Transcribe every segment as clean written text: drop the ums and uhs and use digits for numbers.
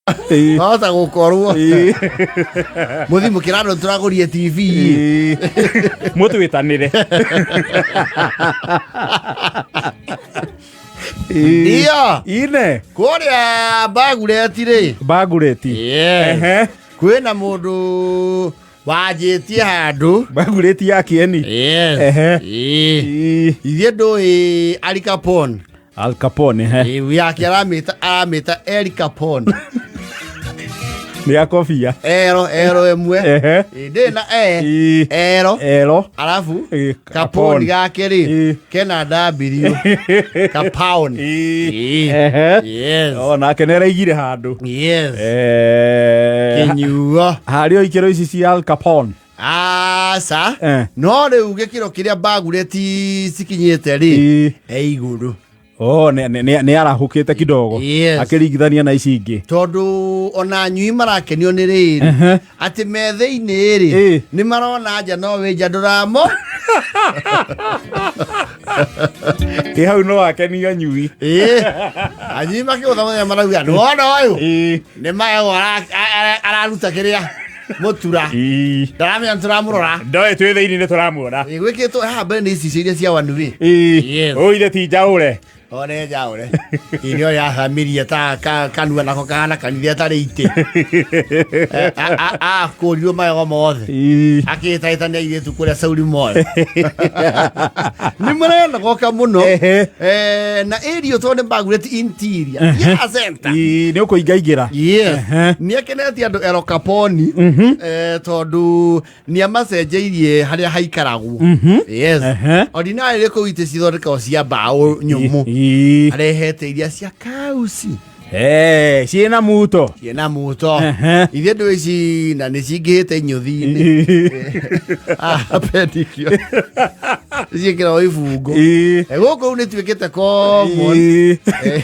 Wahota gũkorwo mũthi mũkĩrandũ tũragũrie TV. Mũtwĩtanĩre. Ndio. Ine. Kũrĩa Bagureti rĩ. Bagureti. Yes. Ehe. Kwĩna mũndũ wanjĩtie handũ. Bagureti ya kĩeni. Yes. Ehe. Ĩĩ. Ĩĩ. Ithuĩ ndũĩ Al Capone. Al Capone, he. Ĩĩ, yake aramĩta El Capone. Nĩ ya kobia. Ero ero ĩmwe. Ehe. Ĩĩ, ndĩ na e. Ĩĩ. Ero. Ero. Arabu Ĩĩ, Capone Capone. gake rĩ Ĩĩ. kena W. Capone. Ĩĩ. Ĩĩ. Ehe. Yes. O nake nĩ araigire handũ. Yes. Eh, Kĩnyuo. harĩ o ikĩro ici cia Al Capone. Aca. Eh. No rĩu gĩkĩro kĩrĩa bagureti cikinyĩte rĩ Ĩĩ. e igũrũ. Oh, nĩ arahũkĩte kidogo. Yes. Akĩringithania na ici ingĩ. Tondũ ona anyui marakenio nĩ rĩrĩ Ehe. atĩ me thĩinĩ rĩ Ĩĩ. nĩ marona nja no wĩ nja ndũramo. Ĩ hau no akenio anyui. Ĩĩ. Anyui makĩgũtha mũthenya marauga nĩwona ũyũ Ĩĩ. nĩ magego araruta kĩrĩa mũtura. Ĩĩ. Ndaramenya nĩtũramũrora. Ndoĩ twĩ thĩinĩ nĩ tũramuona. Ĩĩ, gwĩkĩtwo haha mbere nĩ icicio iria cia one way. Ĩĩ. Yes. Ũire ti njaũre. One njaũre. Ĩĩ nĩyo yahamirie ta kanua nako kahana kanitha ĩtarĩ itĩ. Akũrirwo magego mothe. Ĩĩ. Akĩhĩtahĩtania airĩtu kũrĩa Sauri Mall. Nĩ marenogoka mũno. Ehe. Eh, na area tondũ nĩ Bagureti interior. Ya center. Ĩĩ, nĩ ũkũingaingĩra. Yes. Ehe. Nĩ akenetie andũ Ero Kaponi eh, tondũ nĩ amacenjeirie harĩa haikaragwo. Yes. Ehe. Ordinary kũu itĩ cithondekagwo cia mbaũ nyũmũ. Ĩĩ. Arehete iria cia kauci. Eh, ciĩna muto. Ciĩna muto. Ehe. Ithuĩ ndũ ici na nĩ cingĩhĩte inyũthi-inĩ. Ah, pedicure. Ciĩkĩragwo ibungo. Ĩĩ. Eh, Gũkũ rĩu nĩ tuĩkĩte common. Ĩĩ. Eh,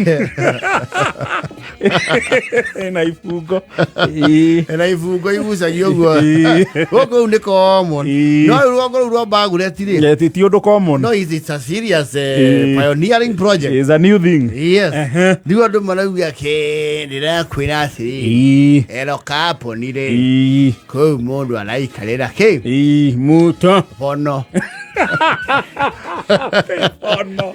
Ĩna ibungo. Ĩĩ. na ibungo igucagio ũguo. Ĩĩ. Gũkũ rĩu nĩ common. Ĩĩ. No rĩu rũgongo rũu rwa Bagureti rĩ. Yeah, ti ũndũ common. No, it's a serious Ĩĩ. pioneering project. It's a new thing. Yes. Ehe. Rĩu andũ marauga kĩ ndĩrakwĩra atĩrĩrĩ. Ĩĩ. Ero kaponi rĩ. Ĩĩ. Kũu mũndũ araikarĩra kĩ? Ĩĩ, muto. Bono. Bono.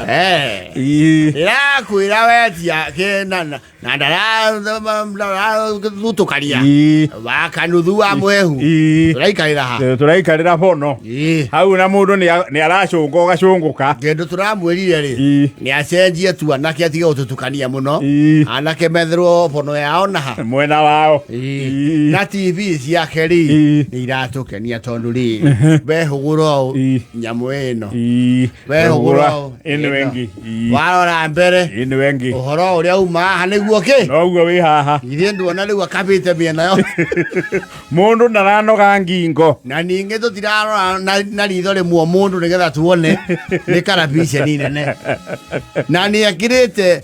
Eh. Ĩĩ. Ndĩrakwĩra wetia kĩ na na na ndarathutũkania Ĩĩ. wa kanuthu wa mũhehu. Ĩĩ. Tũraikarĩra ha? Tũraikarĩra bono. Ĩĩ. Hau na mũndũ nĩ aracũnga ũgacũngũka. Kĩndũ tũramwĩrire rĩ Ĩĩ. nĩ acenjie tu anake atige gũtũtukania mũno. Ĩĩ. Anake metherwo bono yao na ha. Mwena wao. Ĩĩ. Ĩĩ. Na TV ciake rĩ Ĩĩ. nĩ iratũkenia tondũ rĩ wehũgũra ũũ Ĩĩ. nyamũ ĩno Ĩĩ. wehũgũra ũũ Ĩno ĩngĩ. Ĩĩ. warora mbere Ĩno ĩngĩ. ũhoro ũrĩa uma haha nĩguo kĩ Noguo wĩ haha. ithuĩ nduona rĩu akabĩte mĩena yo Mũndũ ndaranoga ngingo. Na ningĩ tũtirarora na ritho rĩmwe mũndũ nĩgetha tuone nĩ karabiceni nene na nĩ ekĩrĩte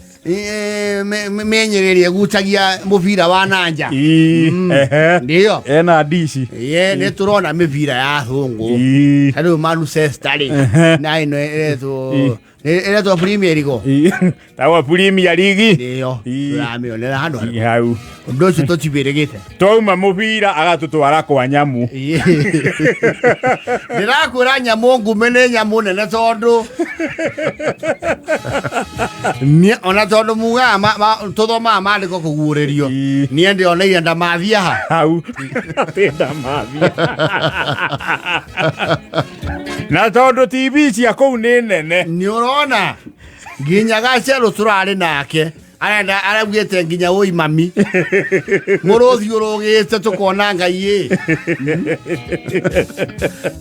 mĩnyĩrĩri ĩgucagia mũbira wa nanja. Ĩĩ. Ehe. Ndio. Ena ndici. Ye nĩ tũrona mĩbira ya thũngũ. Ĩĩ. Ta rĩu Manchester rĩ Ehe. na ĩno ĩretwo ĩretwo Premier League. Ĩĩ. Tawa Premier League. Nĩyo Ĩĩ. tũramĩonera handũ Ĩĩ, hau. Ũndũ ũcio tũtibĩrĩgĩte. Twauma mũbira agatũtwara kwa nyamũ. Ndĩrakwĩra nyamũ ngume nĩ nyamũ nene tondũ ona tondũ mugaga tũthomaga maandĩko kũguũrĩrio. Ĩĩ. Niĩ ndĩoneire ndamathia ha. Hau. Atĩ ndamathia. Na tondũ TV cia kũu nĩ nene. Nĩ ũrona nginya gacerũ tũrarĩ nake arenda araugĩte nginya ũi mami mũrũthi ũrũgĩte tũkona ngai ĩ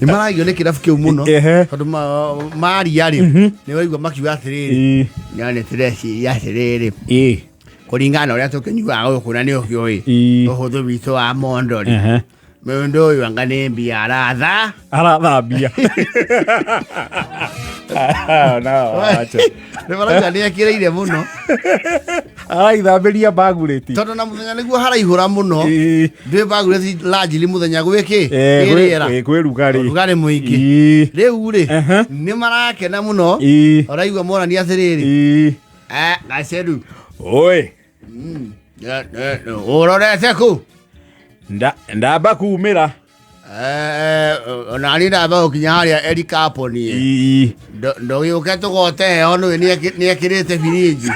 nĩ maragio nĩ kĩrabu kĩu mũno Ehe. tondũ maria rĩ nĩ waigua makiuga atĩrĩrĩ Ĩĩ. no nĩ tũreciria atĩrĩrĩ Ĩĩ. kũringana na ũrĩa tũkĩnyuaga gũkũ na nĩ ũkĩũĩ Ĩĩ. ũhũthũ witũ wa mondo rĩ Ehe. Mũndũ ũyũ anga nĩ mbia aratha. Arathambia. No, acha. Nĩ marauga nĩ ekĩrĩire mũno. Araithambĩria bagurĩti. Tondũ na mũthenya nĩguo haraihũra mũno. Ĩĩ. Ndwĩ bagurĩti lanjiri mũthenya gwĩ kĩ? Eh, Kwĩ rĩera. kwĩ rugarĩ. Ũrugarĩ mũingĩ. Ĩĩ. Rĩu rĩ, Ehe. nĩ marakena mũno. Ĩĩ. Ũraigua morania atĩrĩrĩ. Ĩĩ. Gaceru. Oi. Urorete ku? Ndamba kumĩra. Ona niĩ ndamba gũkinya harĩa Eric Aponi. Ii. Ndũgĩũke tũgote heho nĩũĩ nĩekĩrĩte birinji.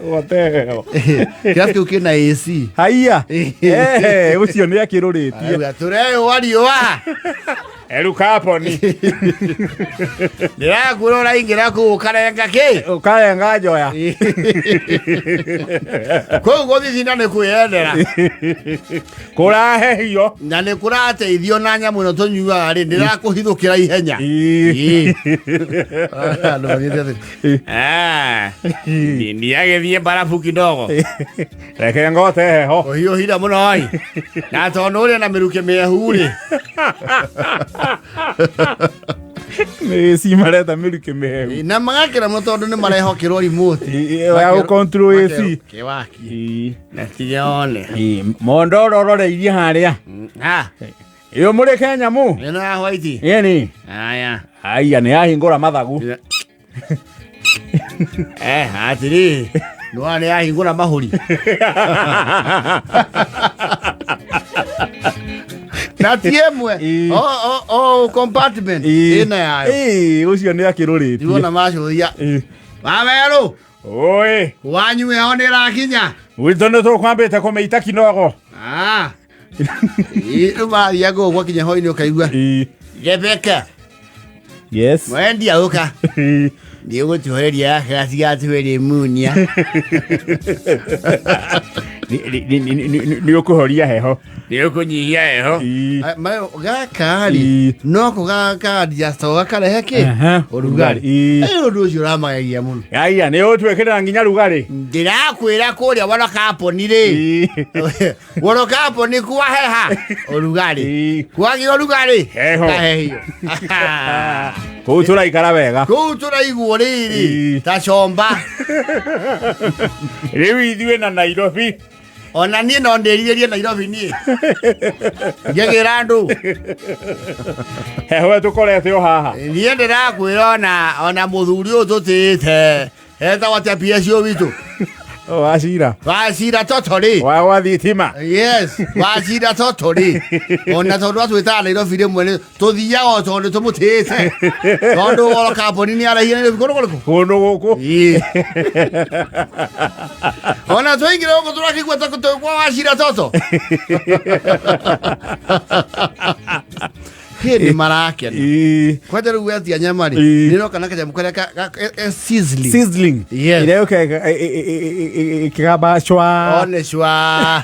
Goteo. Kĩrabu kĩu kĩna AC. Haiya. Eh, ũcio nĩ akĩrũrĩtie. Arauga tũreyũa riũa. Erukaponi. Ndĩrakwĩra ũraingĩra kũu ũkarenga kĩ? Ũkarenga njoya. Kũu gũthithina nĩ kwĩyendera. Kũrahehio. Na nĩ kũrateithio na nyamũ ĩno tũnyuaga rĩ, ndĩrakũhithũkĩra ihenya. Ii. Andũ mathiĩte atĩrĩ, "Ah, ndiagĩthiĩ mbarabu kidogo." Reke ngote heho. Ũhiũhire mũno ĩ. Na tondũ ũrĩ na mĩrukĩ mĩehu rĩ. Nĩ ci mareta mĩrukĩ mĩhehu. Na magakĩra mũno tondũ nĩ marehokerwo remote. Ya gũ-control AC. Kĩwaki. Ii. Na tione. Ii, Mondoro ũroreirie harĩa. Ah, Ĩyo mũrĩke nyamũ. ĩno ya white. Ĩni. Aya. Aya nĩ yahingũra mathagu. Eh, atĩrĩ. Nĩwona nĩ yahingũra mahũri. Na ti ĩmwe. Ii. O compartment ĩna yayo. Ii, ũcio nĩ akĩrũrĩtie. Ndiwona macũthia. Ii. Wawerũ. Oi. Wanyu heho nĩ ĩrakinya. Gwitũ nĩ tũkwambĩte kũmĩita kinogo. Ah. Ii, rĩu mathiaga ũguo gwakinya hwainĩ ũkaigua. Ii. Rebecca, Yes. mwendia ũka. Ii. Nĩ ũgũtuoreria yake gatigatwĩrĩ munia. Nĩ ũkũhoria heho. Nĩ ũkũnyihia heho. Ii. Gaka rĩ, Ii. no kũgakadiasto gakarehe kĩ? Aha. Ũrugarĩ. Ii. Ĩ, ũndũ ũcio ũramagegia mũno. Aya nĩ ũtwĩkĩrĩra nginya rugarĩ. Ndĩrakwĩra kũrĩa wona kambuni rĩ. Ii. Wona kambuni kwaheha ũrugarĩ. Ii. Kwagĩa ũrugarĩ. Heho. Kahehio. Kũu tũraikara wega. Kũu tũraiguo rĩrĩ Ii. ta comba. Rĩu ithuĩ na Nairobi. Ona niĩ no ndĩrirĩrie Nairobi niĩ. Ngĩgĩra andũ. Heho ĩtũkorete o haha. Niĩ ndĩrakwĩra ona mũthuri ũyũ tũtĩĩte etagwo atĩa PS ũyũ witũ Wacira. Wacira toto rĩ. Wa gwa thitima. Yes, wacira toto rĩ. Ona tondũ atwĩtaga Nairobi rĩmwe nĩ tũthiaga o tondũ tũmũtĩĩte. Tondũ oro kambuni nĩ arahire Nairobi kũndũ kũrĩkũ? Kũndũ gũkũ. Ĩĩ. Ona twaingĩra gũkũ tũrakĩigua ta twĩ kwa wacira toto. Hĩ nĩ marakena. Ii. Kwanja rĩu wetia nyama rĩ, Ĩĩ. nĩ roka na kanyamũ karĩa sizzling. Sizzling. Yes. Ĩrĩa yũkaga ĩkĩgamba cwa. One cwa.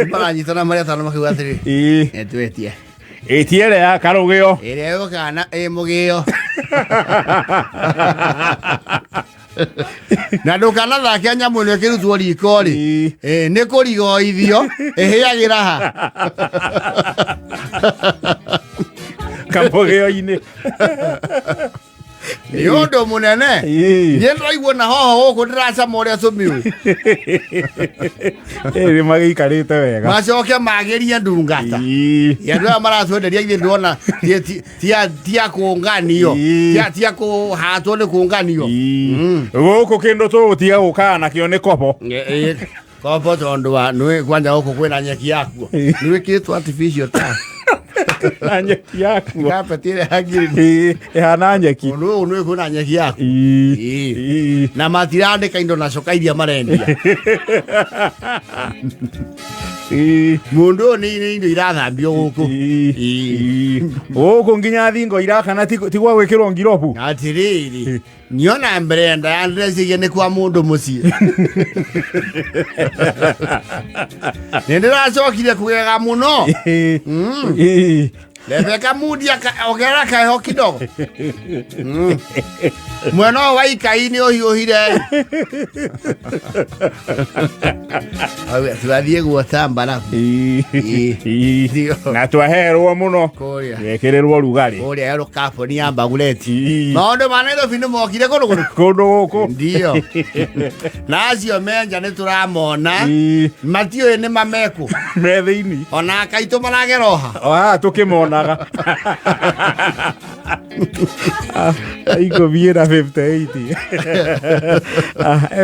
Maranyitana marĩ atano makiuga atĩrĩ. Ii. Nĩ twetie. Ĩtie ĩrĩa ya karũgĩo. Ĩrĩa yũkaga na ĩ mũgĩo. Na ndũkanathake nyamũ ĩno ĩkĩrutwo riko rĩ. Ĩĩ. Ĩ, nĩ kũrigoithio ĩhĩagĩra ha. Kamũgĩo-inĩ. Nĩ ũndũ mũnene. Ĩĩ. Niĩ ndĩraigua na hoho gũkũ ndĩracama ũrĩa tũmiũ. Ĩĩ nĩ magĩikarĩte wega. Macoke magĩrie ndungata. Ĩĩ. Andũ aya maratwenderia ithuĩ ndĩrona ti a kũnganio. Ĩĩ. Ti a kũhatwo nĩ kũnganio. Ĩĩ. Gũkũ kĩndũ tũgũtiga gũkaga nakĩo nĩ kobo. Kobo tondũ wa nĩ kwanja gũkũ kwĩna nyeki yakuo. Nĩ wĩkĩrĩtwo artificial ta. Na nyeki yakuo. Carpet ĩrĩa ya green. Ĩĩ, ĩhana nyeki. Ũndũ ũyũ nĩ kwĩna nyeki yakuo. Ĩĩ. Ĩĩ. Ĩĩ. Na matirandĩka indo na coka iria marendia. Ĩĩ. Mũndũ ũyũ nĩ indo irathambio gũkũ. Ĩĩ. Ĩĩ. Ĩĩ. Gũkũ nginya thingo irakana ti gwa gwĩkĩrwo ngirobu. Atĩrĩrĩ, niona mbere ndaya ndĩreciria nĩ kwa mũndũ mũciĩ. Nĩ ndĩracokire kũgega mũno. Ĩĩ. Ĩĩ. Rebeka Mudi ongerera kaheho kidogo. Mwena ũyũ wa ikai nĩ ũhiũhire. Turathiĩ guota mbarabu. Ĩĩ. Ĩĩ. Ĩĩ. Na twaherwo mũno. Kũrĩa. Gekĩrĩrwo rugarĩ. Kũrĩa yerũ kambuni ya Mbagureti. Ĩĩ. Maũndũ ma Nairobi nĩ mokire kũndũ kũrĩkũ? Kũndũ gũkũ. Ndio. Na acio menja nĩ tũramona. Ĩĩ. Matiũĩ nĩ mamekũ. Me thĩinĩ. Ona akaitũ marageroha. O haha tũkĩmona. Tũkĩmaraga 10:58.